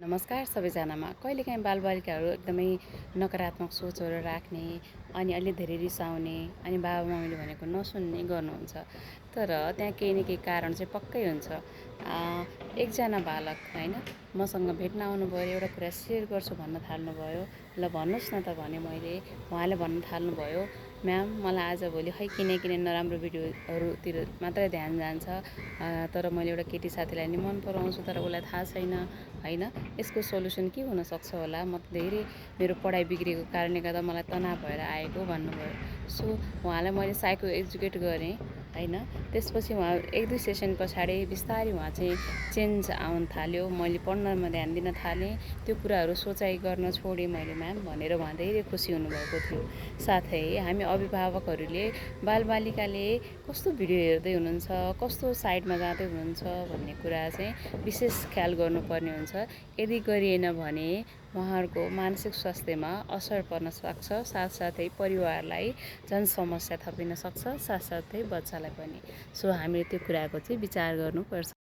नमस्कार सबैजनामा। कहिलेकाहीँ बालबालिकाहरू एकदमै नकारात्मक सोचहरू राख्ने अनि अलि धेरै रिसाउने अनि बाबा मम्मीले भनेको नसुन्ने गर्नुहुन्छ। तर त्यहाँ केही न केही कारण चाहिँ पक्कै हुन्छ। एकजना बालक होइन मसँग भेट्न आउनुभयो, एउटा कुरा सेयर गर्छु भन्न थाल्नुभयो। ल भन्नुहोस् न त भने मैले। उहाँले भन्न थाल्नुभयो, म्याम मलाई आजभोलि किन नराम्रो भिडियोहरूतिर मात्रै ध्यान जान्छ। तर मैले एउटा केटी साथीलाई नि मन पराउँछु, तर उसलाई थाहा छैन होइन। यसको सोल्युसन के हुनसक्छ होला? म धेरै मेरो पढाइ बिग्रेको कारणले गर्दा मलाई तनाव भएर आएको भन्नुभयो। सो उहाँलाई मैले साइको एजुकेट गरेँ होइन। त्यसपछि उहाँ 1-2 सेसन पछाडि बिस्तारै उहाँ चाहिँ चेन्ज आउन थाल्यो। मैले पढ्नमा ध्यान दिन थालेँ। त्यो कुराहरू सोचाइ गर्न छोडेँ मैले म्याम भनेर उहाँ धेरै खुसी हुनुभएको थियो। साथै हामी अभिभावकहरूले बालबालिकाले कस्तो भिडियो हेर्दै हुनुहुन्छ, कस्तो साइडमा जाँदै हुनुहुन्छ भन्ने कुरा चाहिँ विशेष ख्याल गर्नुपर्ने हुन्छ। यदि गरिएन भने उहाँहरूको मानसिक स्वास्थ्यमा असर पर्न सक्छ, साथसाथै परिवारलाई झन् समस्या थपिन सक्छ, साथसाथै बच्चालाई पनि। सो हामीले त्यो कुराको चाहिँ विचार गर्नुपर्छ।